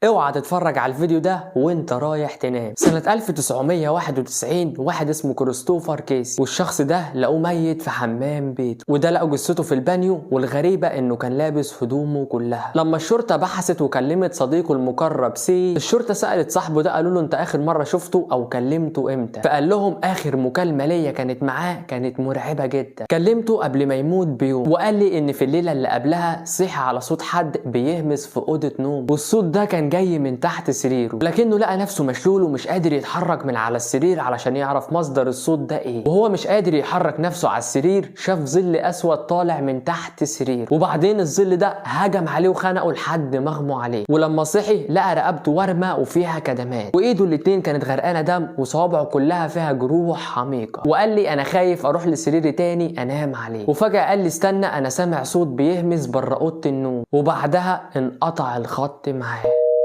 اوعى تتفرج على الفيديو ده وانت رايح تنام. سنة 1991 واحد اسمه كريستوفر كيسي، والشخص ده لقوه ميت في حمام بيته، وده لقوا جثته في البانيو، والغريبة انه كان لابس هدومه كلها. لما الشرطة بحثت وكلمت صديقه المقرب سي، الشرطة سألت صاحبه ده، قالوا له انت اخر مرة شفته او كلمته امتى؟ فقال لهم اخر مكالمة ليا كانت معاه كانت مرعبة جدا، كلمته قبل ما يموت بيوم، وقال لي ان في الليلة اللي قبلها صحي على صوت حد بيهمس في أوضة نوم، والصوت ده كان جاي من تحت سريره، لكنه لقى نفسه مشلول ومش قادر يتحرك من على السرير علشان يعرف مصدر الصوت ده ايه. وهو مش قادر يحرك نفسه على السرير شاف ظل اسود طالع من تحت سريره، وبعدين الظل ده هجم عليه وخنقه لحد ما اغمى عليه. ولما صحي لقى رقبته ورمه وفيها كدمات، وايده الاتنين كانت غرقانة دم، وصوابعه كلها فيها جروح عميقة. وقال لي انا خايف اروح لسريري تاني انام عليه. وفجاة قال لي استنى، انا سامع صوت بيهمس بره اوضة النوم، وبعدها انقطع الخط معاه.